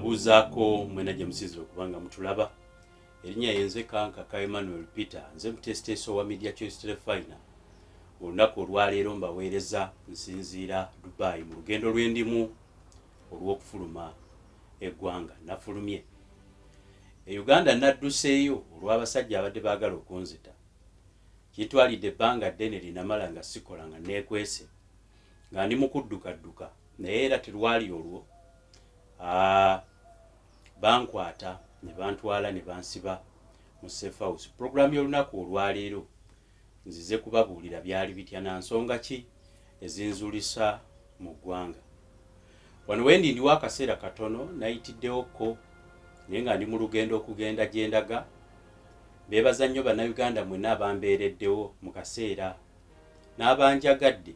Mbabuuzaako mwena gye musinzira okuba nga mutulaba. Erinnya yenze Kankaka Emmanuel Peter, nze muteesiteesi owa Media Choice Terefayina. Olunaku olwaleero mbaweereza nsinziira Dubai mu lugendo lw'endimu olw'okufuluma eggwanga. Nafulumye e Uganda, nadduseeyo olw'abasajja abadde baagala okunzita. Kintwalidde ebbanga ddene linamala nga sikola, nga neekwese, nga ndi mu kuddukadduka, naye era terwali olwo bankwata ne bantwala ne bansiba mu safe house. Puroguramu y'olunaku olwaleero nzize kubabuulira byali bitya na nsonga ki ezinzulisa mu ggwanga. Wano wendi ndiwo akaseera katono, nayitiddewo ko naye nga ndi mu lugendo okugenda gye ndaga. Beebaza nnyo Bannayuganda mwenna abambeereddewo mu kaseera n'abanjagadde.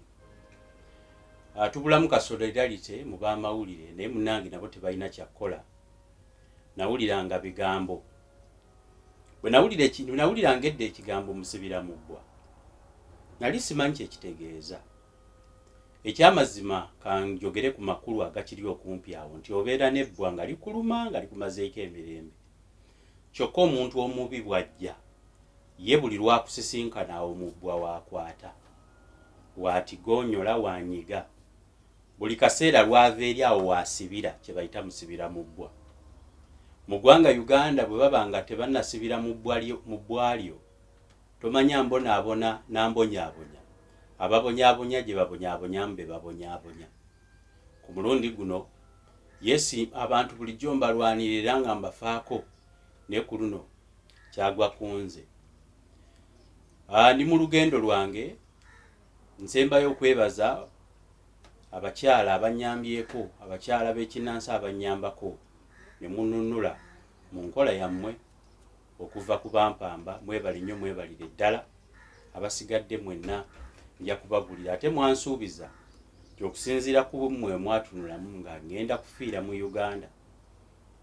Tubulamu ka solidarity mu b'amawulire, naye munnange nabo tebalina kyakkola. Nawuliranga bigambo, bwe nawuliranga edda ekigambo musibira mu bbwa, nali simanyi kyekitegeeza. Ekyamazima, kanjogere ku makulu agakiri okumpi awo, nti obeera n'ebbwa nga likuluma, nga likumazeeko emirembe, kyokka omuntu omubi bw'ajja, ye buli lwakusisinkana awo mu bbwa waakwata, waatigoonyola, wanyiga buli kaseera lwava eri awo waasibira, kye bayita musibira mu bbwa. Mu ggwanga Uganda, bwe baba nga tebannasibira mu bbwa lyo, tomanya mbonaabona nambonyaabonya ababonyaabonya gye babonyaabonyamu be babonyaabonya. Ku mulundi guno yesi abantu bulijjo mbalwanirira era nga mbafaako, naye ku luno kyagwa ku nze. Ndi mu lugendo lwange. Nsembayo okwebaza abakyala abanyambyeko, abakyala b'ekinnansi abanyambako ne mununula mu nkola yammwe okuva ku bampamba. Mwebale nnyo, mwebalire ddala. Abasigadde mwenna nja kubabulira. Ate mwansuubiza nti okusinziira ku mmwe mwatunulamu nga ngenda kufiira mu Uganda,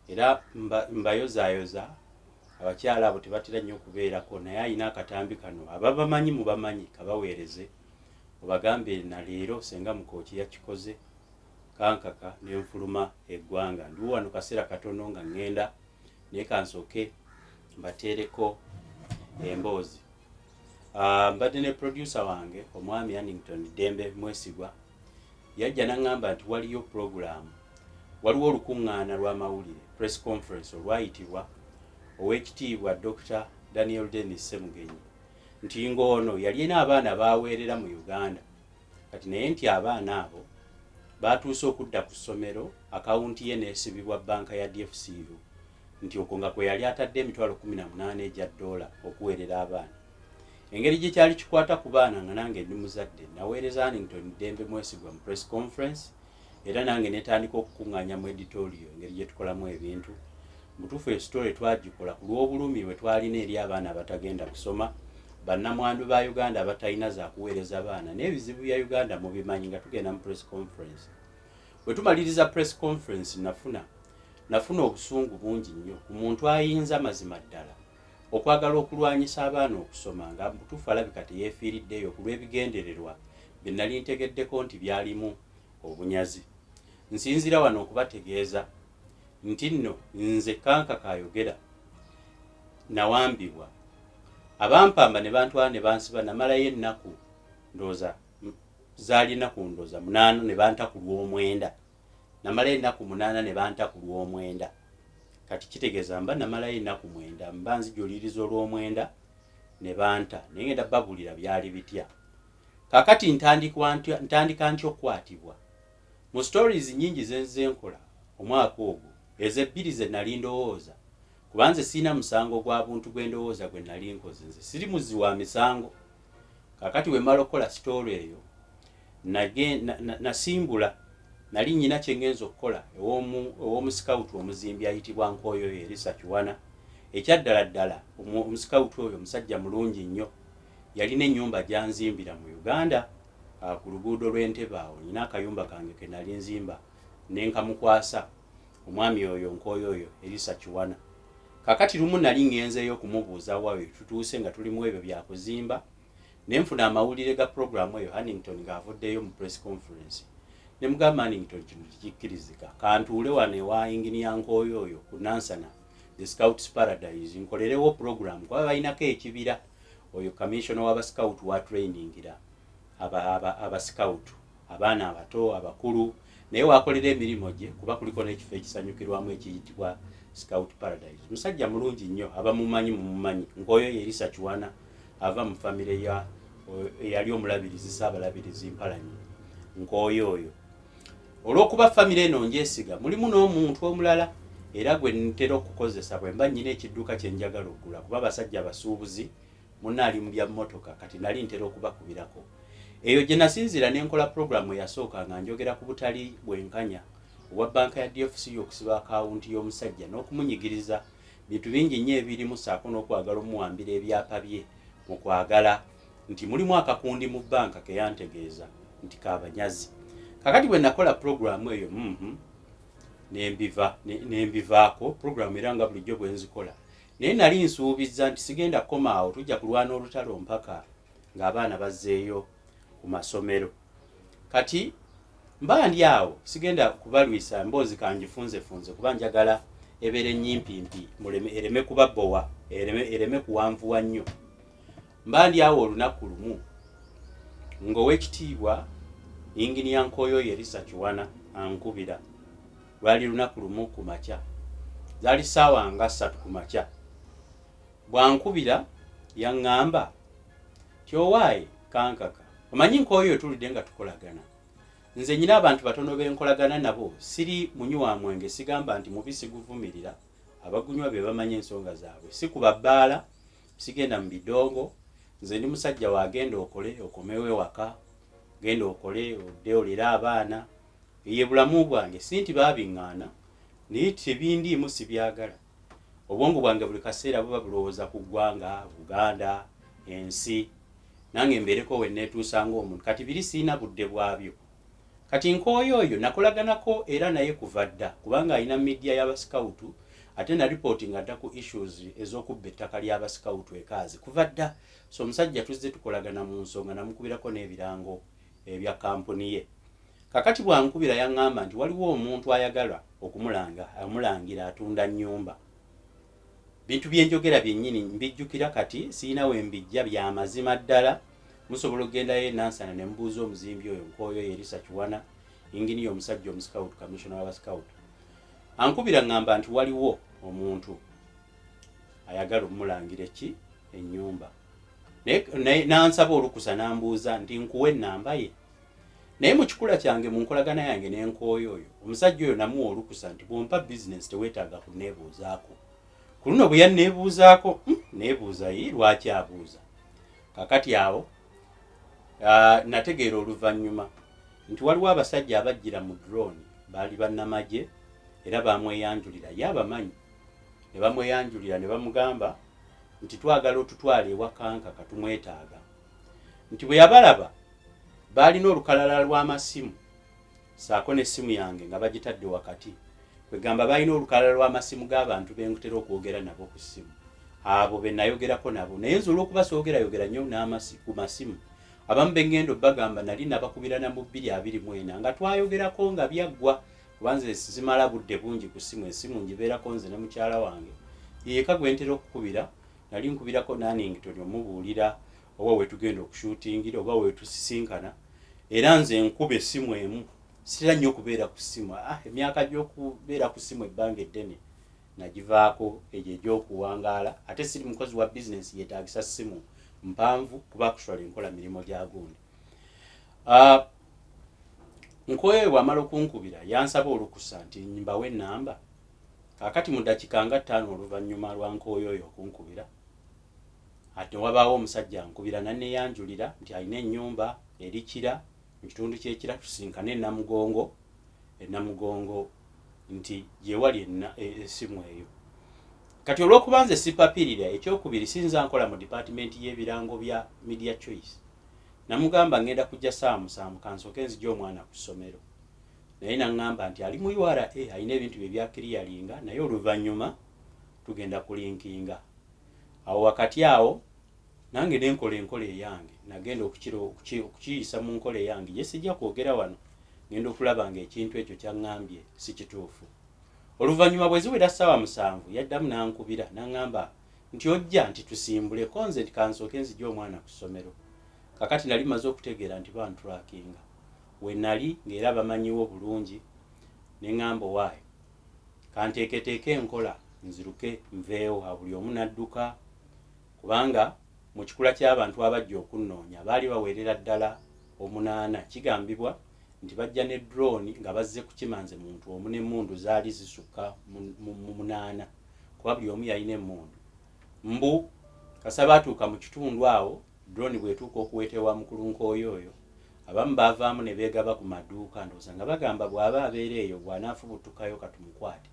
era mbayozaayoza. Abakyala abo tebatera nnyo okubeerako, naye alina akatambi kano, ababamanyi mubamanyi, kabaweereze obagambe na leero senga Mukooki yakikoze, Kankaka nenfuluma eggwanga. Ndiwo wano kaseera katono nga ŋŋenda, naye kansooke mbateereko emboozi. Mbadde ne producer wange omwami Annington Ddembe Mwesigwa. Yajja n'aŋŋamba nti waliyo purogulaamu, waliwo olukuŋŋaana lw'amawulire, press conference, olwayitibwa Oweekitiibwa Dr Daniel Denis Semugenyi, nti ng'ono yalina abaana baaweerera mu Uganda kati, naye nti abaana abo baatuuse okudda ku ssomero, akawunti ye n'esibibwa bbanka ya DFCU, nti okwo nga kwe yali atadde 180,000 egya ddoola okuweerera abaana. Engeri gye kyali kikwata ku baana, nga nange ndi muzadde, naweereza Annington Ddembe Mwesigwa mu press conference, era nange netandika okukuŋŋaanya mu editorial engeri gye tukolamu ebintu. Mutuufu, estory twagikola ku lw'obulumi bwe twalina eri abaana abatagenda kusoma, bannamwandu ba Uganda abatalina za kuweereza baana, n'ebizibu bya Uganda mubimanyi. Nga tugenda mu press conference, bwe tumaliriza press conference, nafuna obusungu bungi nnyo ku muntu ayinza mazima ddala okwagala okulwanyisa abaana okusoma, nga mutuufu alabika teyeefiiriddeeyo ku lw'ebigendererwa bye nali ntegeddeko nti byalimu obunyazi. Nsinziira wano okubategeeza nti nno nze Kankaka ayogera, nawambibwa abampamba ne bantwala ne bansiba. Namalayo ennaku, ndowooza zaali ennaku, ndowooza 8, ne banta ku lw'omwenda. Namalayo ennaku 8 ne banta ku lw'omwenda. Kati kitegeeza mba namalayo ennaku 9, mba nzijuliriza olw'omwenda ne banta. Naye ngenda babuulira byali bitya. Kakati ntandika ntya okukwatibwa? Mu stories nyingi zenzize nkola omwaka ogwo, ezo ebbiri ze nali ndowooza, kuba nze sirina musango gwa buntu gwe ndowooza gwe nali nkoze, nze siri muzzi wa misango. Kakati bwe mmala okukola story eyo, nasimbula, nali nyina kye ngenza okukola ew'omusikawutu omuzimbi ayitibwa Nkoyoyo Erisa Kiwana. Ekyaddala ddala, omusikawutu oyo omusajja mulungi nnyo, yalina ennyumba gyanzimbira mu Uganda ku luguudo lw'Entebe awo. Nina akayumba kange ke nali nzimba ne nkamukwasa omwami oyo Nkoyoyo Erisa Kiwana. Kakati lumu nali ŋŋenzeeyo okumubuuza waayo tutuuse, nga tulimu ebyo byakuzimba, ne nfuna amawulire ga puroguramu eyo, Hannington ng'avuddeyo mu press conference. Ne mugamba, "Hannington, kino tekikkirizika. Kantuule wano ewa Inginiya Nkooyo oyo ku Nansana, the Scouts Paradise, nkolerewo program, kuba balinako ekibira. Oyo commissioner w'abascout wa trainingira abascout, abaana abato, abakulu, naye wakolera emirimu gye, kuba kuliko n'ekifo ekisanyukirwamu ekiyitibwa Scout Paradise. Musajja mulungi nnyo, abamumanyi mumumanyi. Nkooyo Yerisa Kiwana, ava mu famire ya eyali omulabirizi, Saabalabirizi Mpalanyi. Nkooyo oyo, olw'okuba famire eno njesiga, mulimu n'omuntu omulala era gwe ntera okukozesa bwe mba nnyina ekidduka kye njagala okugula, kuba abasajja abasuubuzi munna ali mu bya mmotoka. Kati nali ntera okubakubirako. Eyo gye nasinziira ne nkola puroguramu eyasooka nga njogera ku butali bwenkanya obwa bbanka ya DFC okusiba akawunti y'omusajja n'okumunyigiriza bintu bingi nnyo ebirimu, ssaako n'okwagala omuwambira ebyapa bye, mu kwagala nti mulimu akakundi mu bbanka keyantegeeza nti kabanyazi. Kakati bwe nakola puroguramu eyo, nembivaako puroguramu, era nga bulijjo bwe nzikola. Naye nali nsuubizza nti sigenda kukomaawo, tujja kulwana olutalo mpaka ng'abaana bazzeeyo ku masomero. Kati mba ndi awo, sigenda kubalwisa mboozi, kangifunzefunze kuba njagala ebeere nyimpimpi, ereme kubabowa, ereme kuwanvuwa nnyo. Mba ndi awo olunaku lumu ng'owekitiibwa Inginiya Nkoyo Yerisa Kiwana ankubira. Lwali lunaku lumu ku makya, zaali ssaawa nga 3 ku makya. Bwankubira yaŋŋamba ti, "Owaaye Kankaka, omanyi Nkoyo tulidde nga tukolagana. Nze nyina abantu batono benkolagana nabo. Siri munywi wa mwenge, sigamba nti mubi, siguvumirira, abagunywa be bamanyi ensonga zaabwe. Sikuba bbaala, sigenda mu bidongo. Nze ndi musajja wagenda okole okomewo ewaka, genda okole odde olere abaana. Ye bulamu bwange. Si nti baabiŋŋaana, naye tebindiimu, sibyagala. Obwongo bwange buli kaseera buba bulowooza ku ggwanga Buganda, ensi, nange mbeereko we neetuusa ng'omuntu. Kati biri siina budde bwabyo." Kati Nkooyo oyo nakolaganako era naye kuva dda, kubanga alina media y'abasikawutu, ate na reporting adda ku issues ez'okubba ettaka ly'abasikawutu ekaazi kuva dda. So omusajja tuzze tukolagana mu nsonga, namukubirako n'ebirango ebya kampuni ye. Kakati bwankubira yaŋŋamba nti waliwo omuntu ayagala okumulanga, amulangira atunda nnyumba. Bintu byenjogera byennyini mbijjukira kati, siina we mbijja, byamazima ddala. Musobola okugendayo enansana ne mubuuza omuzimbi oyo, Nkooyo Yerisa Kiwana, inginiya, omusajja omuscout, commissioner w'abascout. Ankubira ŋŋamba nti waliwo omuntu ayagala omumulangira eki ennyumba, naye nansaba olukusa, nambuuza nti nkuwa ennamba ye. Naye mu kikula kyange, mu nkolagana yange n'enkooyo oyo, omusajja oyo namuwa olukusa nti bwompa bizinesi teweetaaga kuneebuuzaako. Ku luno bwe yanneebuuzaako, neebuuza, ye lwaki abuuza? Kakati awo nategeera oluvannyuma nti waliwo abasajja abajjira mu drone, baali bannamagye, era bamweyanjulira, ye abamanyi, ne bamweyanjulira ne bamugamba nti twagala otutwala ewa Kankaka, tumwetaaga. Nti bwe yabalaba, baalina olukalala lw'amasimu saako n'essimu yange nga bagitadde wakati. Kwegamba balina olukalala lw'amasimu g'abantu benkutera okwogera nabo ku ssimu, abo be nayogerako nabo. Naye nze olw'okuba soogerayogera nnyo ku masimu, abamu bengendo bagamba nali nabakubirana mu 2024 nga twayogerako nga byaggwa, kuba nze simala budde bungi ku ssimu. Essimu ngibeerako nze ne mukyala wange yeka gwe ntera okukubira. Nali nkubirako Hannington omubuulira oba wetugenda okushootingira oba wetusisinkana, era nze nkuba essimu emu, sitera nnyo okubeera ku ssimu. Emyaka gy'okubeera ku ssimu ebbanga eddene nagivaako, egyo egy'okuwangaala. Ate siri mukozi wa bizinesi yeetagisa ssimu mpanvu, kuba actually nkola mirimu gya gundi. Nkoye bw'amala okunkubira yansaba olukusa nti mbawe ennamba. Kaakati mu dakiika nga 5 oluvannyuma lwa Nkooyo oyo okunkubira, ate wabaawo omusajja ankubira nanneeyanjulira nti alina ennyumba erikira mu kitundu ky'Ekira, tusinkane Enamugongo, Enamugongo nti gyewali essimu eyo. Kati olw'okuba nze sipapirira, ekyokubiri sinza nkola mu dipaatimenti y'ebirango bya Media Choice, namugamba ngenda kujja saawa 7, kansooke nzija omwana ku ssomero. Naye naŋŋamba nti ali mu URA, alina ebintu bye byakiriyalinga, naye oluvannyuma tugenda kulinkinga. Awo wakati awo nange nenkola enkola eyange, nagenda okukiyisa mu nkola eyange gye sijja kwogera wano. Ngenda okulaba ng'ekintu ekyo ky'aŋŋambye si kituufu. Oluvannyuma bwe ziwera ssaawa 7 yaddamu n'ankubira n'aŋŋamba nti ojja nti tusimbuleko nze nti kansooke nzigye omwana ku ssomero. Kaakati nali mmaze okutegeera nti bantrackinga. We nali ng'era bamanyiwo bulungi ne ŋŋamba owaaye kanteeketeeke enkola nziruke nveewo awo buli omu n'adduka kubanga mu kikula ky'abantu abajja okunnoonya baali bawerera ddala omunaana. Kigambibwa nti bajja ne drone nga bazze kukima nze muntu omu n'emmundu zaali zisukka mu munaana kuba buli omu yalina emmundu. Mbu kasa baatuuka mu kitundu awo drone bw'etuuka okuweta ewa mukulu Nkooyooyo abamu baavaamu ne beegaba ku maduuka ndowooza nga bagamba bw'aba abeera eyo bw'anaafubutukayo katumukwate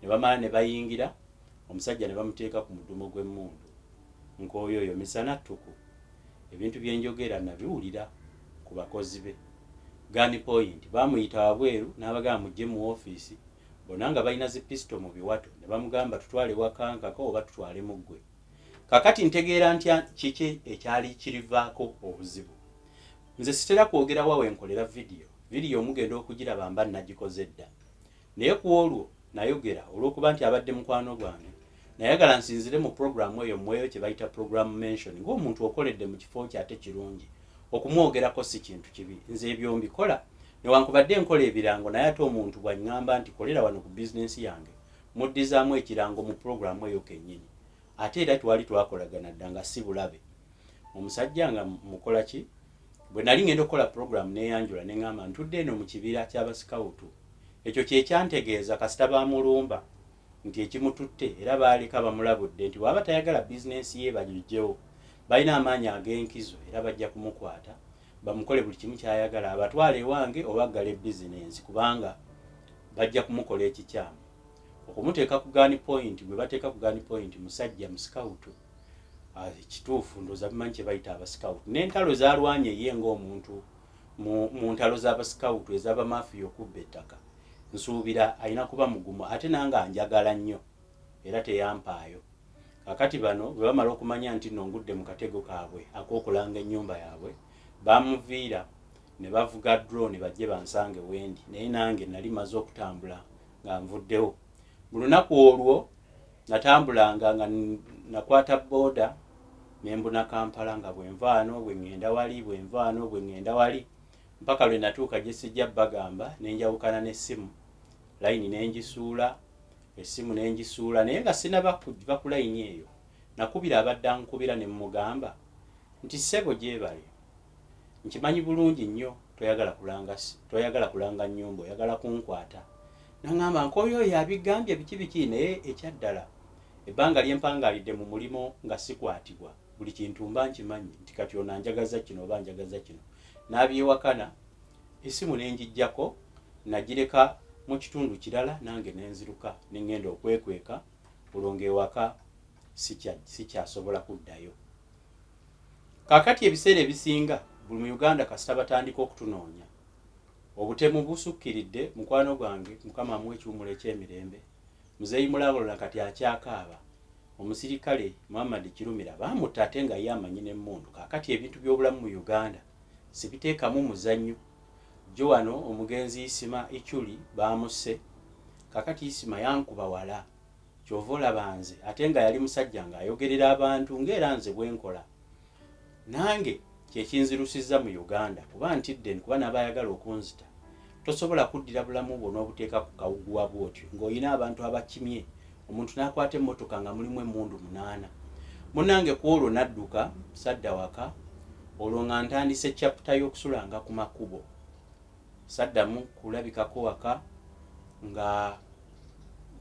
ne bamala ne bayingira omusajja ne bamuteeka ku mudumo gw'emmundu. Nkooyooyo misana ttuku ebintu bye njogera nabiwulira ku bakozi be. Gun point baamuyita wabweru n'abagamba mujje mu woofiisi bonna nga balina zi pisito mu biwato ne bamugamba tutwale wa Kankaka oba tutwale mu ggwe. Kaakati ntegeera ntya kiki ekyali kirivaako obuzibu? Nze sitera kwogera wa we nkolera vidiyo. Vidiyo mugenda okugiraba mba nagikoze dda. Naye ku olwo nayogera olw'okuba nti abadde mukwano gwange, nayagala nsinzire mu pulogulaamu eyo mmuweeyo kye bayita program mention ng'omuntu okoledde mu kifo kye ate kirungi okumwogerako si kintu kibi. Nze ebyo mbikola newankubadde nkola ebirango naye ate omuntu bw'anngamba nti kolera wano ku bizinensi yange muddizaamu ekirango mu pulogulaamu eyo kennyini. Ate era twali twakolagana dda nga si bulabe. Omusajja nga mukola ki? Bwe nali ngenda okukola pulogulaamu neeyanjula ne ngamba ntudde eno mu kibira ky'abasikawutu. Ekyo kye kyantegeeza kasita bamulumba nti ekimututte era baaleka bamulabudde nti bw'aba tayagala bizinensi ye bagiggyewo balina amaanyi ag'enkizo era bajja kumukwata bamukole buli kimu ky'ayagala abatwale ewange oba aggale bizinensi kubanga bajja kumukola ekikyamu. Okumuteeka ku gun point gwe bateeka ku gun point musajja musikawutu. Kituufu ndowooza bimanyi kye bayita abasikawutu n'entalo z'alwanye ye ng'omuntu mu ntalo z'abasikawutu ez'abamafiya okubba ettaka nsuubira alina kuba mugumu ate nange anjagala nnyo era teyampaayo. Kaakati bano bwe bamala okumanya nti nno ngudde mu katego kaabwe ak'okulanga ennyumba yaabwe bamuviira ne bavuga drone bajje bansange wendi naye nange nali maze okutambula nga nvuddewo. Mu lunaku olwo natambulanga nga nakwata booda ne mbuna Kampala nga bwe nva ano bwe ŋŋenda wali bwe nva ano bwe ŋŋenda wali mpaka lwe natuuka gye sijja bagamba ne njawukana n'essimu layini ne ngisuula essimu ne ngisuula naye nga sinaba kuva ku layini eyo nakubira abadde ankubira ne mmugamba nti ssebo gyebale nkimanyi bulungi nnyo toyagala kulanga toyagala kulanga nnyumba oyagala kunkwata naŋŋamba nkooyo oyo abigambye biki biki naye ekyaddala ebbanga lye mpangaalidde mu mulimu nga sikwatibwa buli kintu mba nkimanyi nti kati ono anjagaza kino oba anjagaza kino n'abyewakana essimu ne ngiggyako nagireka mu kitundu kirala nange ne nziruka ne ŋŋenda okwekweka olwo ng'ewaka sikyasobola kuddayo. Kaakati ebiseera ebisinga buli mu Uganda kasita batandika okutunoonya obutemu busukkiridde mukwano gwange Mukama amuwe ekiwummulo eky'emirembe Muzeeyi Mulangalo na kati akyakaaba omusirikale Muhammad Kirumira baamutta ate nga ye amanyi n'emmundu. Kaakati ebintu by'obulamu mu Uganda sibiteekamu muzannyo. Jjo wano omugenzi Isima Ichuli baamusse. Kaakati Isima yankuba wala ky'ova olaba nze ate nga yali musajja ng'ayogerera abantu ng'era nze bwe nkola. Nange kye kinzirusizza mu Uganda kuba ntidde kuba n'abayagala okunzita tosobola kuddira bulamu bwo n'obuteeka ku kawuguwa bw'otyo ng'olina abantu abakimye omuntu n'akwata emmotoka nga mulimu emmundu munaana. Munnange ku olwo nadduka sadda waka olwo nga ntandise chapter y'okusulanga ku makubo. Saddamu kulabikako waka nga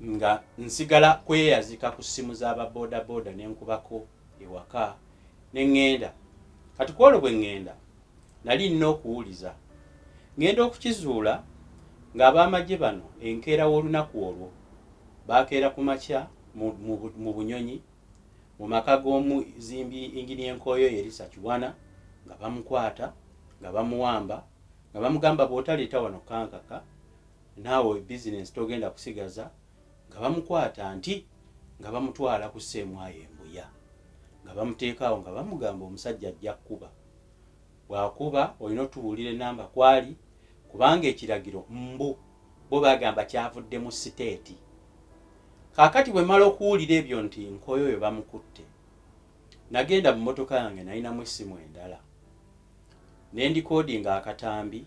nga nsigala kweyazika ku ssimu z'aba bodaboda ne nkubako ewaka ne ŋŋenda. Kati ku olwo bwe ŋŋenda nali nnina okuwuliza. Ŋŋenda okukizuula ng'ab'amagye bano enkeera w'olunaku olwo baakeera ku makya mu bunyonyi mu maka g'omuzimbi Engineer Nkoyoyo Erisa Kiwana nga bamukwata nga bamuwamba nga bamugamba bw'otaleeta wano kankaka naawe bizinensi togenda kusigaza nga bamukwata nti nga bamutwala ku Sseemwayo e Mbuya nga bamuteeka awo nga bamugamba omusajja ajja kkuba bw'akuba olina otubuulira ennamba kw'ali Kubanga ekiragiro mbu bo bagamba kyavudde mu siteeti. Kaakati bwe mmala okuwulira ebyo nti Nkoyoyo bamukutte, nagenda mu mmotoka yange nalinamu essimu endala ne ndikoodinga akatambi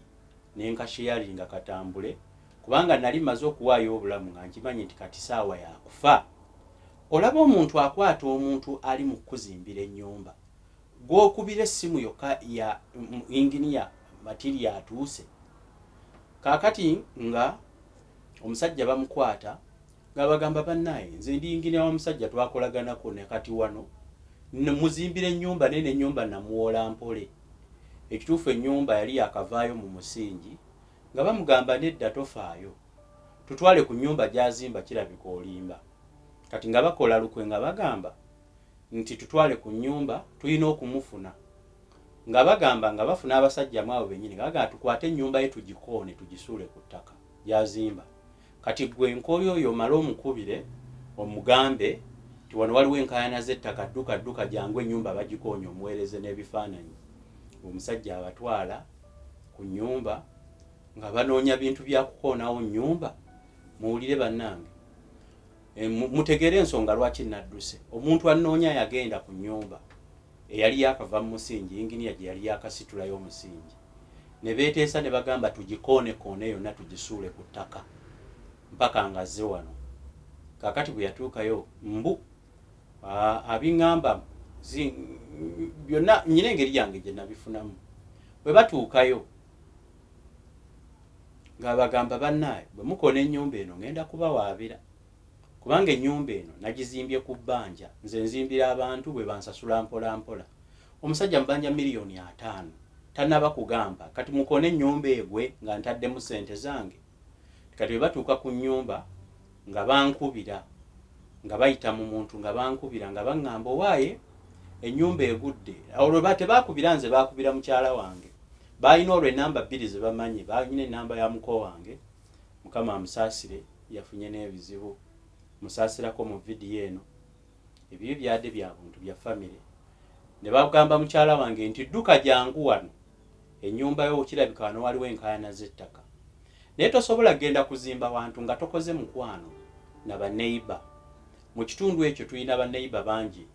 ne nkasheyaringa katambule kubanga nali mmaze okuwaayo obulamu nga nkimanyi nti kati saawa ya kufa. Olaba omuntu akwata omuntu ali mu kukuzimbira ennyumba gw'okubira essimu yokka ya yinginiya matiriyo atuuse. Kaakati nga omusajja bamukwata nga bagamba bannaaye nze ndi yinginiya wa musajja twakolaganako ne kati wano muzimbira ennyumba naye n'ennyumba namuwola mpole. Ekituufu ennyumba yali yakavaayo mu musingi nga bamugamba nedda tofaayo tutwale ku nnyumba gy'azimba kirabika olimba. Kati nga bakola lukwe nga bagamba nti tutwale ku nnyumba tulina okumufuna nga bagamba nga bafuna abasajja mu abo bennyini nga bagamba tukwate ennyumba ye tugikoone tugisuule ku ttaka gy'azimba. Kati ggwe Nkoyoyo omale omukubire omugambe nti wano waliwo enkaayana z'ettaka dduka dduka jangu ennyumba bagikoonye omuweereze n'ebifaananyi. Omusajja abatwala ku nnyumba nga banoonya bintu bya kukoonawo nnyumba. Muwulire bannange. E, mutegeere ensonga lwaki nadduse. Omuntu annoonya yagenda ku nnyumba eyali yakava mu musingi, yinginiya gye yali yakasitulayo omusingi. Ne beeteesa ne bagamba tugikoonekoone yonna tugisuule ku ttaka mpaka ng'azze wano. Kaakati bwe yatuukayo mbu abiŋŋamba byonna nnyina engeri yange gye nabifunamu. Bwe batuukayo ng'abagamba bannaaye bwe mukoona ennyumba eno ngenda kubawaabira kubanga ennyumba eno nagizimbye ku bbanja nze nzimbira abantu bwe bansasula mpola mpola. Omusajja mubanja 50 million tannaba kugamba kati mukoone ennyumba egwe nga ntaddemu ssente zange. Kati bwe batuuka ku nnyumba nga bankubira nga bayita mu muntu nga bankubira nga baŋŋamba owaaye ennyumba egudde. Olwo tebaakubira nze, baakubira mukyala wange. Baalina olwo enamba bbiri ze bamanyi, balina enamba ya muko wange, Mukama amusaasire, yafunye n'ebizibu, musaasirako mu vidiyo eno, ebibi byadde bya buntu bya famire. Ne bagamba mukyala wange nti dduka jangu wano ennyumba yo kirabika wano waliwo enkaayana z'ettaka. Naye tosobola kugenda kuzimba wantu nga tokoze mukwano na baneyiba. Mu kitundu ekyo tulina baneyiba bangi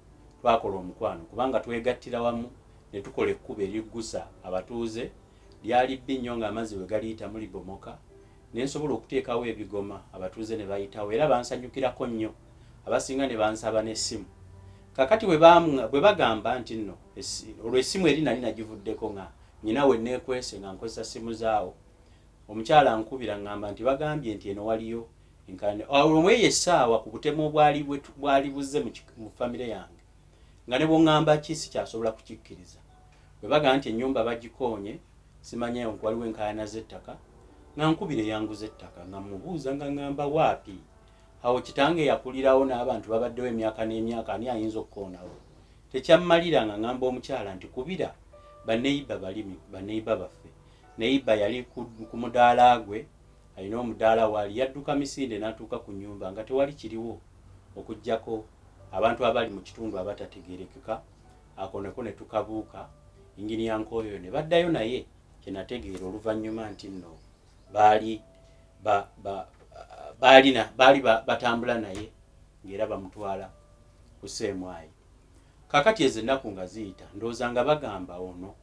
twakola omukwano kubanga twegattira wamu ne tukola ekkubo eriggusa abatuuze lyali bbi nnyo ng'amazzi bwe galiyitamu libomoka ne nsobola okuteekawo ebigoma abatuuze ne bayitawo era bansanyukirako nnyo abasinga ne bansaba n'essimu. Kaakati bwe bagamba nti nno olwo essimu eri nali nagivuddeko nga nnyina we neekwese nga nkozesa ssimu zaawo. Omukyala ankubira ngamba nti bagambye nti eno waliyo enkaayana. Olwo mweyo essaawa ku butemu obwali bwali buzze mu famire yange nga ne bw'oŋŋamba ki sikyasobola kukikkiriza. Bwe bagamba nti ennyumba bagikoonye simanyi waliwo enkaayana z'ettaka nga nkubira eyanguza ettaka nga mubuuza nga ŋŋamba waapi awo kitange yakulirawo n'abantu babaddewo emyaka n'emyaka ani ayinza okukoonawo. Tekyammalira nga ŋŋamba omukyala nti kubira baneyiba balimi baneyiba baffe. Neyiba yali ku mudaala gwe alina omudaala waali yadduka misinde n'atuuka ku nnyumba nga tewali kiriwo okuggyako abantu abali mu kitundu abatategeerekeka ako nako ne tukabuuka yinginiya Nkoyoyo ne baddayo naye kye nategeera oluvannyuma nti nno baali ba, ba, baalina baali batambula naye ng'era bamutwala ku CMI. Kaakati ezo ennaku nga ziyita ndowooza nga bagamba ono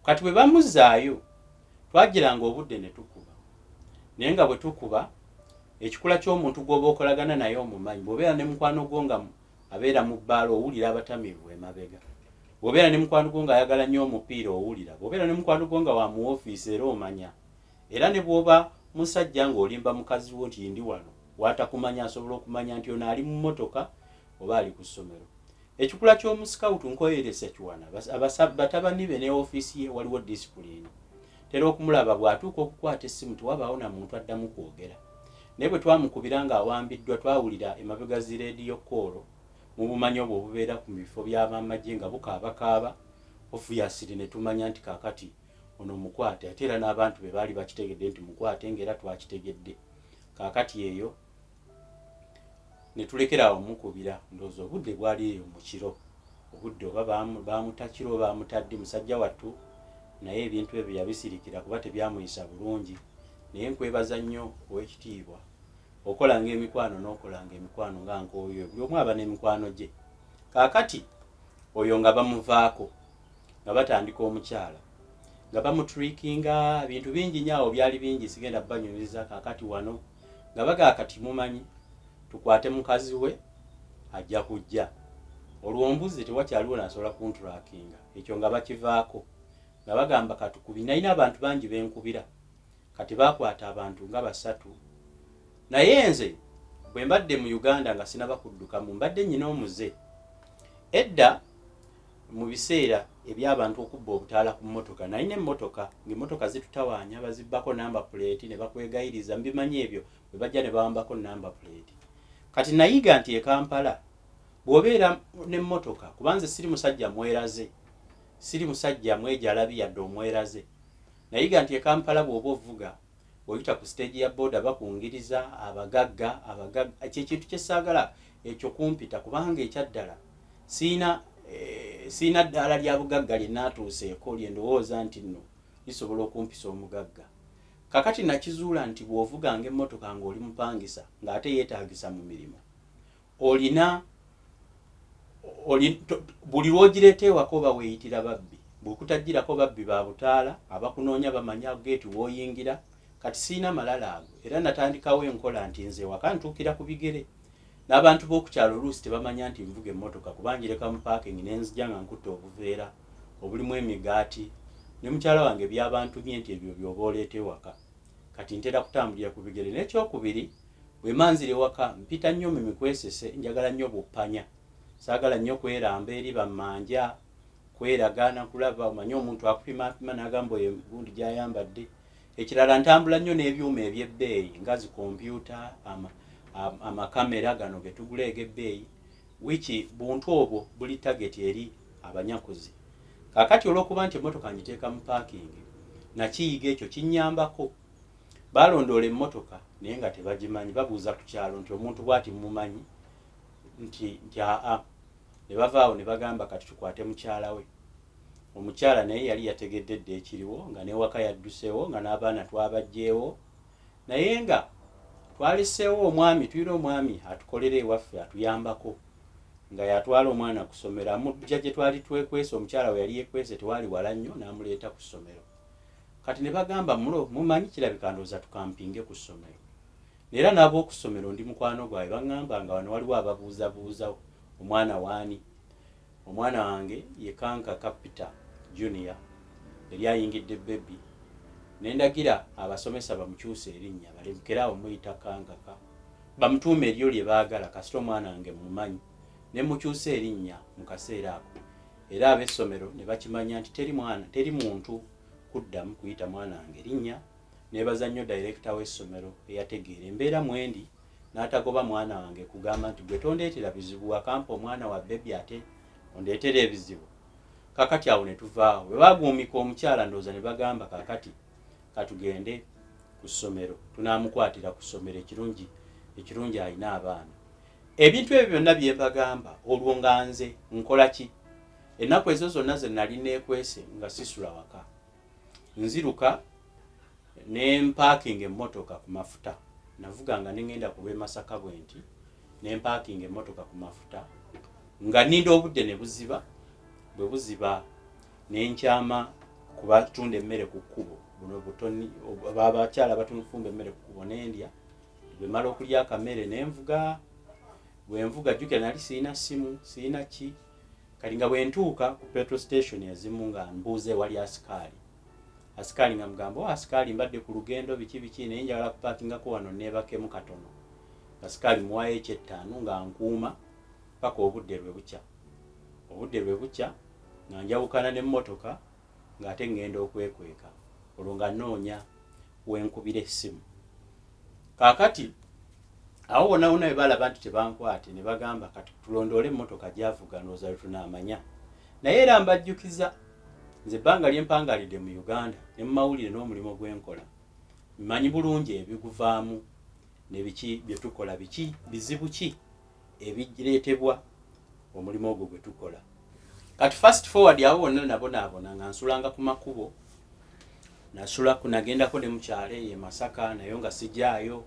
kati bwe bamuzzaayo twagiranga obudde ne tukuba naye nga bwe tukuba ekikula ky'omuntu gw'oba okolagana naye omumanyi. Bw'obeera ne mukwano gwo nga abeera mu bbaala owulira abatamiivu emabega, bw'obeera ne mukwano gwo ng'ayagala nnyo omupiira owulira, bw'obeera ne mukwano gwo nga wa mu ofiisi era omanya. Era ne bw'oba musajja ng'olimba mukazi wo nti ndi wano w'atakumanya asobola okumanya nti ono ali mu mmotoka oba ali ku ssomero. Ekikula ky'omusikawutu Nkoyeresa Kiwana batabani be ne ofiisi ye waliwo disipulini. Ntera okumulaba bw'atuuka okukwata essimu tewabaawo na muntu addamu kwogera. Naye bwe twamukubira ng'awambiddwa twawulira emabega zi leediyo kkoolo mubumanyi obwo obubeera ku bifo by'abamagye nga bukaabakaaba ofuyasiri ne tumanya nti kaakati ono mukwate ate era n'abantu be baali bakitegedde nti mukwate ng'era twakitegedde. Kaakati eyo ne tulekera awo mukubira ndowooza obudde bwali eyo mu kiro obudde oba baamuta kiro oba baamuta ddi musajja wattu Naye ebintu ebyo yabisirikira kuba tebyamuyisa bulungi. Naye nkwebaza nnyo owekitiibwa okolanga emikwano n'okolanga emikwano nga nkooyo, buli omu aba n'emikwano gye. Kaakati oyo nga bamuvaako, nga batandika omukyala nga bamutrickinga bintu bingi nnyo. Awo byali bingi, sigenda banyumiza. Kaakati wano nga bagaa, kati mumanyi tukwate mukazi we ajja kujja, olwo mbuzi tewakyaliwo nasobola kuntrackinga. Ekyo nga bakivaako, nga bagamba katukubi. Nalina abantu bangi benkubira. Kati bakwata abantu nga basatu. Naye nze bwe mbadde mu Uganda nga sinaba kuddukamu, mbadde nyina omuze edda mu biseera ebyabantu okubba obutaala ku mmotoka. Nalina emmotoka, ngaemmotoka zitutawaanya, bazibbako number plate ne bakwegayiriza. Mbimanyi ebyo, bwe bajja ne bawambako number plate. Kati nayiga nti e Kampala bw'obeera n'emmotoka, kubanze siri musajja mweraze, siri musajja mwejalabi yadde omweraze, nayiga nti e Kampala bw'oba ovuga oyita ku stage ya boda, bakungiriza abagagga abagagga. Ekyo ekintu kyesaagala ekyo kumpita, kubanga ekyaddala siina ddaala lya bugagga lye naatuuseeko lye ndowooza nti nno lisobola okumpisa omugagga. Kakati nakizuula nti bw'ovuganga emmotoka ng'oli mupangisa, ng'ate yeetaagisa mu mirimu, olina buli lw'ogireeta ewaka oba weeyitira babbi. Bw'okutagirako babbi ba butaala abakunoonya bamanya geeti w'oyingira. Kati siina malala ago, era natandikawo enkola nti nze waka ntuukira ku bigere, n'abantu b'oku kyalo oluusi tebamanya nti nvuga emmotoka, kuba njireka mu parking nenzija nga nkutte obuveera obulimu emigaati ne mukyala wange byabantumye nti ebyo byoba oleeta ewaka. Kati ntera kutambulira ku bigere. N'ekyokubiri, bwe manzira ewaka mpita nnyo mu mikwesese. Njagala nnyo buppanya, saagala nnyo kweramba eri bammanja, kweragaana kulaba. Omanye omuntu akupimapima n'agamba oyo gundi gy'ayambadde. Ekirala, ntambula nnyo n'ebyuma ebyebbeeyi nga zi kompyuta, amakamera gano getugula eg'ebbeeyi, wiki buntu obwo buli target eri abanyakuzi. Kaakati olw'okuba nti emmotoka ngiteeka mu parking, nakiyiga ekyo kinnyambako. Balondoola emmotoka naye nga tebagimanyi. Babuuza ku kyalo nti omuntu bw'ati mumanyi nti aa. Ne bavaawo ne bagamba kati tukwate mukyala we. Omukyala naye yali yategedde dda ekiriwo, nga newaka yaddusewo, nga n'abaana twabajjeewo, naye nga twaleseewo omwami. Tulina omwami atukolera ewaffe, atuyambako, nga yatwala omwana ku ssomero, amujja gye twali twekwese. Omukyala we yali yekwese tewaali wala nnyo, n'amuleeta ku ssomero. Kati ne bagamba mulo mumanyi kirabika ndowooza tukampinge ku ssomero. Era n'ab'oku ssomero ndi mukwano gwabwe, baŋŋamba nga wano waliwo ababuuzabuuza omwana waani. Omwana wange ye Kankaka Peter Junior, yali ayingidde baby, nendagira abasomesa bamukyuse erinnya, balekere awo muyita Kankaka, bamutuume eryo lye baagala, kasita omwana wange mumanyi. Ne mukyusa erinnya mu kaseera ako, era ab'essomero ne bakimanya nti teri mwana, teri muntu kuddamu kuyita mwana wange erinnya. Nebaza nnyo director w'essomero eyategeera embeera mwendi n'atagoba mwana wange kugamba nti gwe tondeetera bizibu, wakampa omwana wa baby ate ondeetera ebizibu. Kakati awo ne tuvaawo. Bwe baguumika omukyala, ndowooza ne bagamba kakati katugende ku ssomero, tunaamukwatira ku ssomero. Ekirungi alina abaana. Ebintu ebyo byonna bye mbagamba, olwo nga nze nkola ki? Ennaku ezo zonna ze nali neekwese nga sisula waka, nziruka ne mpaakinga emmotoka ku mafuta. Navuganga ne ŋŋenda ku lw'e Masaka bwe nti, ne mpaakinga emmotoka ku mafuta nga nninda obudde ne buziba. Bwe buziba ne nkyama ku batunda emmere ku kkubo, buno butoni abakyala batufumba emmere ku kkubo, nendya. Bwe mala okulya akamere nenvuga. Bwe nvuga, jjukira nali siina ssimu, siina ki. Kati nga bwe ntuuka ku petrol station ezimu, nga mbuuza ewali asikaali. Asikaali nga mugamba, "O asikaali, mbadde ku lugendo, biki biki, naye njagala kupaakingako wano neebakemu katono." Asikaali muwaayo ekyettaano, nga nkuuma paka obudde lwe bukya. Obudde lwe bukya nga njawukana n'emmotoka, ng'ate ŋŋenda okwekweka, olwo nga nnoonya wenkubira essimu. Kaakati awo wonna wonna bwe balaba nti tebankwate, ne bagamba kati tulondoole emmotoka gyavuga, ndowooza lwe tunaamanya. Naye era mbajjukiza, nze ebbanga lye mpangalidde mu Uganda ne mu mawulire n'omulimu gwenkola, mmanyi bulungi ebiguvaamu ne biki bye tukola, biki bizibu ki ebireetebwa omulimu ogwo gwe tukola. Kati fast forward, awo wonna nabonaabona nga nsulanga ku makubo. Nasulaku, nagendako ne mukyalo eyo e Masaka, nayo nga sijaayo.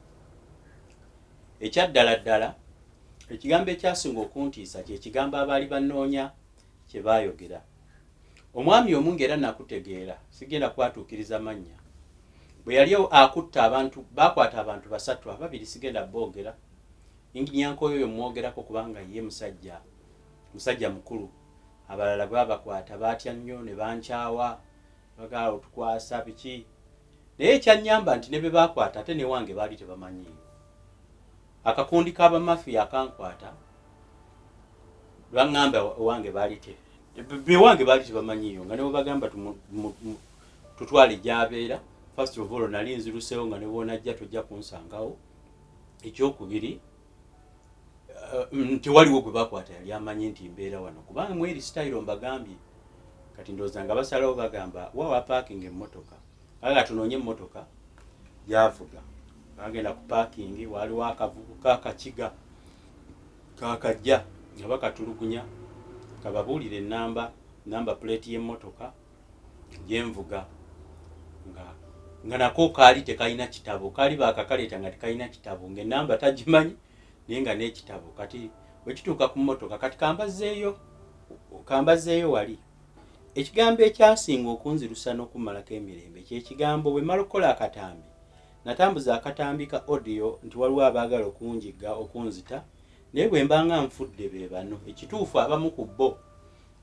Ekyaddala ddala, ekigambo ekyasinga okuntiisa kye kigambo abaali bannoonya kye baayogera. Omwami omu ng'era nakutegeera, sigenda kwatuukiriza mannya, bwe yali akutte abantu, baakwata abantu basatu, ababiri sigenda boogera. Inginiya Nkoyoyo mmwogerako kubanga ye musajja, musajja mukulu. Abalala bwe babakwata baatya nnyo ne bankyawa, bagala otukwasa biki. Naye ekyannyamba nti ne be baakwata ate newange baali tebamanyiiyo. Akakundi k'abamafiya akankwata baŋŋamba ewange baali te bewange baali tebamanyiiyo, nga ne bwe bagamba tutwale gy'abeera. First of all, nali nziruseewo nga ne bw'onajja tojja kunsangawo. Ekyokubiri, tewaliwo gwe bakwata yali amanyi nti mbeera wano, kubanga mweri style mbagambye. Kati ndowooza nga basalawo bagamba wawa parking emmotoka, aga tunoonye emmotoka gyavuga. Bagenda ku parking, waliwo akavubuka akakiga kakajja nga bakatulugunya, kababuulire enamba, number plate y'emmotoka gyenvuga, nga nako kaali tekalina kitabo, kaali bakakaleeta nga tekalina kitabo, ng'enamba tagimanyi naye nga n'ekitabo. Kati bwekituuka ku mmotoka, kati kambazeeyo wali. Ekigambo ekyasinga okunzirusa n'okumalako emirembe kyekigambo bwe mmala okukola akatambi, natambuza akatambi ka audio nti waliwo abaagala okunjigga, okunzita, naye bwe mbanga nfudde be bano. Ekituufu, abamu ku bo,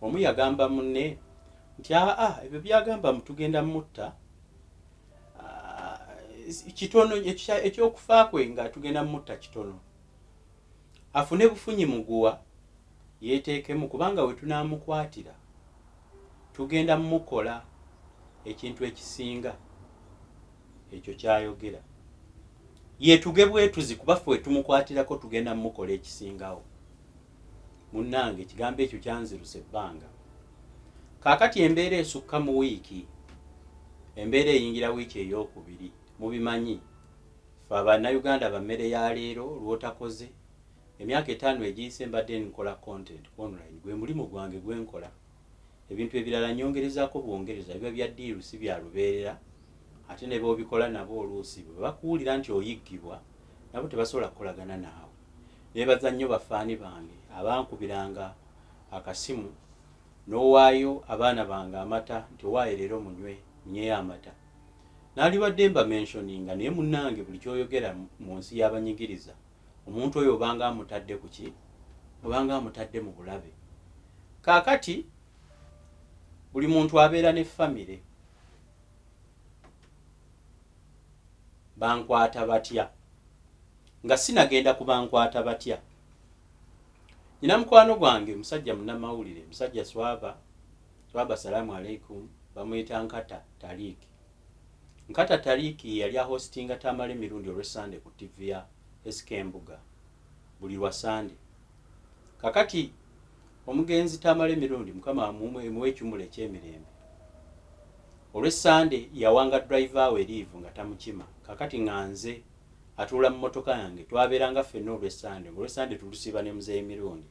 omu yagamba munne nti aa, ebyo byagamba tugenda mutta kitono, ekyokufa kwe nga tugenda mutta kitono, afune bufunyi muguwa yeeteekemu, kubanga we tunaamukwatira tugenda mukola ekintu ekisinga ekyo kyayogera. Yeetuge bwetuzi, kuba ffe wetumukwatirako tugenda mukola ekisingawo. Munnange, ekigambo ekyo kyanzirusa ebbanga. Kaakati embeera esukka mu wiiki, embeera eyingira wiiki eyokubiri. Mubimanyi, fe Abannayuganda bammere ya leero lw'otakoze. Emyaka 5 egiyise mbadde nkola content online, gwe mulimu gwange gwenkola. Ebintu ebirala nyongerezaako bwongereza, biba bya deal, si bya lubeerera. Ate ne boobikola nabo oluusi bwe bakuwulira nti oyiggibwa, nabo tebasobola kukolagana naawe. Neebaza nnyo bafaani bange abankubiranga akasimu n'owaayo abaana bange amata nti owaayo leero munywe, munyweyo amata. Naalibadde mba mentioninga, naye munnange, buli kyoyogera mu nsi y'abanyigiriza, omuntu oyo obanga amutadde ku ki, obanga amutadde mu bulabe. Kaakati buli muntu abeera ne famire. Bankwata batya? Nga sinagenda ku bankwata batya, nyina mukwano gwange musajja munnamawulire, musajja swaba swaba, salaamu aleikum, bamuyita Nkata Tariiki. Nkata Tariiki yali ahostinga Tamala Emirundi olw'Essande ku TV ya SK Embuga buli lwa Sande. Kakati omugenzi Tamala Emirundi, Mukama amuwe ekiwummulo eky'emirembe, olw'Essande yawanga driver we leave nga tamukima. Kakati nga nze atuula mu mmotoka yange, twabeeranga ffenna olw'Essande, ngaolw'Essande tulusiiba ne Muzeeyi Mirundi.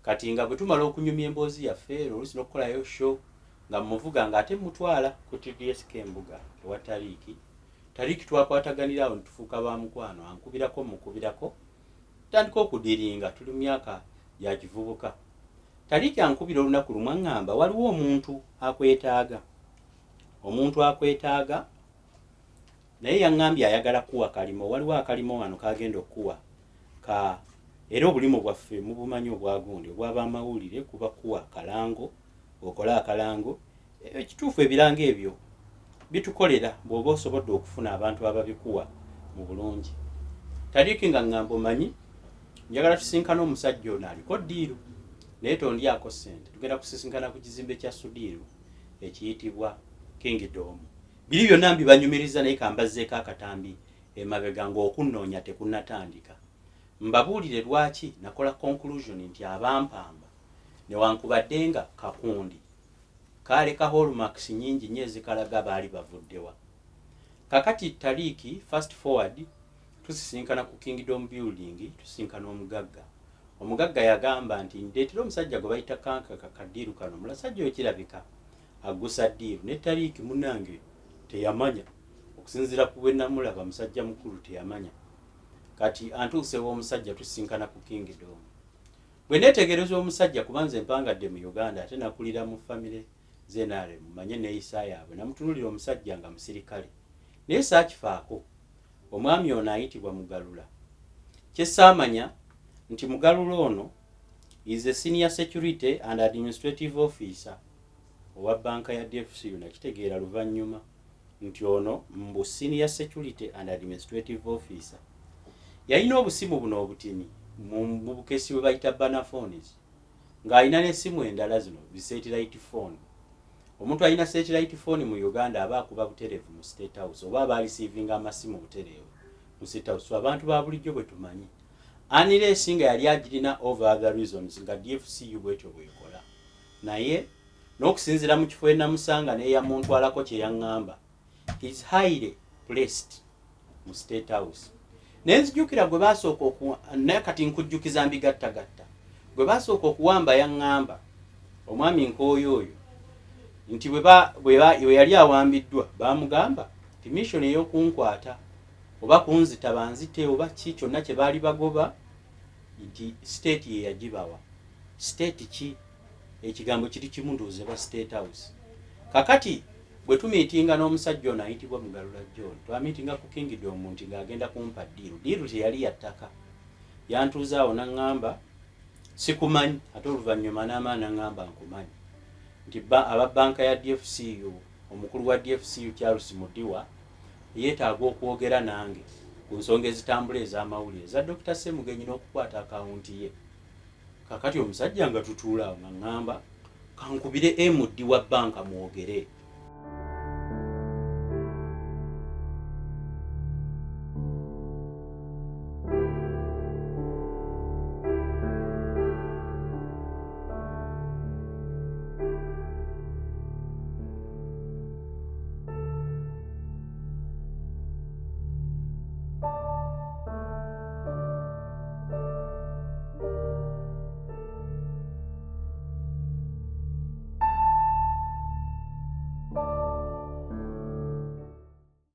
Kati nga bwe tumala okunyumya emboozi yaffe, oluusi n'okukolayo show, nga muvuga ng'ate mutwala ku TVSK Embuga ewa Tariiki. Tariiki twakwataganira awo netufuuka ba mukwano, ankubirako, mukubirako, tutandika okudiringa, tuli mu myaka gya kivubuka. Tariiki ankubira olunaku lumu, aŋŋamba waliwo omuntu akwetaaga, omuntu akwetaaga, naye yaŋŋambye ayagala kuwa kalimo, waliwo akalimo wano kagenda okukuwa ka. Era obulimu bwaffe mubumanyi obwagundi obwabamawulire, kuba kuwa kalango, okole akalango. Ekituufu, ebirango ebyo bitukolera bw'oba osobodde okufuna abantu ababikuwa mu bulungi. Tariiki nga ŋŋamba, omanyi njagala tusinkane omusajja ono aliko deal, naye tondyako ssente, tugenda kusisinkana ku kizimbe kya Sudiiru ekiyitibwa Kingdom. Biri byonna mbibanyumiriza, naye kambazzeeko akatambi emabega ng'okunnoonya tekunnatandika, mbabuulire lwaki nakola conclusion nti abampamba, newankubadde nga kakundi kaaleka hallmarks nyingi nnyo ezikalaga baali bavuddewa. Kakati Tariiki, fast forward, tusisinkana ku Kingdom Building, tusisinkana omugagga. Omugagga yagamba nti ndeetera omusajja gwe bayita Kankaka, ka deal kano. Omusajja oyo kirabika aggusa deal ne Tariiki. Munange, Teyamanya, okusinziira ku bwe namulaba, musajja mukulu, teyamanya. Kati antuuse w'omusajja, tusinkana ku Kingdom. Bwe neetegereza omusajja, kuba nze mpangadde mu Uganda ate nakulira mu famire z'e NRM, manye neeyisa yaabwe, namutunulira omusajja nga musirikale, naye saakifaako. Omwami ono ayitibwa Mugalula. Kyesaamanya nti Mugalula ono is a senior security and administrative officer owa banka ya DFCU. Nakitegeera luvannyuma nti ono mbu senior security and administrative officer. Yalina obusimu buno obutini mu bukesi bwe bayita burner phones, ng'alina n'essimu endala zino bi satellite phone. Omuntu alina satellite phone mu Uganda aba akuba butereevu mu State House oba aba areceivinga amasimu butereevu mu State House. So abantu ba bulijjo bwe tumanyi, unless nga yali agirina over other reasons, nga DFCU bwetyo bwekola. Naye n'okusinziira mu kifo enamusanga neyamuntwalako, kye yaŋŋamba, is highly placed mu State House. Naye nzijukira gwe basooka oku, naye kati nkujjukiza mbigattagatta, gwe basooka okuwamba yaŋŋamba, omwami Nkooyo oyo, nti bwe yali awambiddwa bamugamba nti mission ey'okunkwata oba kunzita, banzite oba ki kyonna kye baali bagoba, nti state ye yagibawa. State ki? Ekigambo kiri kimu, ndowooza ba State House. Kakati bwe tumeetinga n'omusajja ono ayitibwa Mugalula John, twameetinga ku Kingdom nti ng'agenda kumpa deal. Deal teyali ya ttaka. Yantuuza awo n'aŋŋamba, "Sikumanyi." Ate oluvannyuma n'amaani n'aŋŋamba, "Nkumanyi," nti aba banka ya DFCU, omukulu wa DFCU Charles Mudiwa yeetaaga okwogera nange ku nsonga ezitambula ez'amawulire eza Dr Semugenyi n'okukwata akawunti ye. Kakati omusajja nga tutuula awo nga ŋŋamba, "Kankubire MD wa banka mwogere."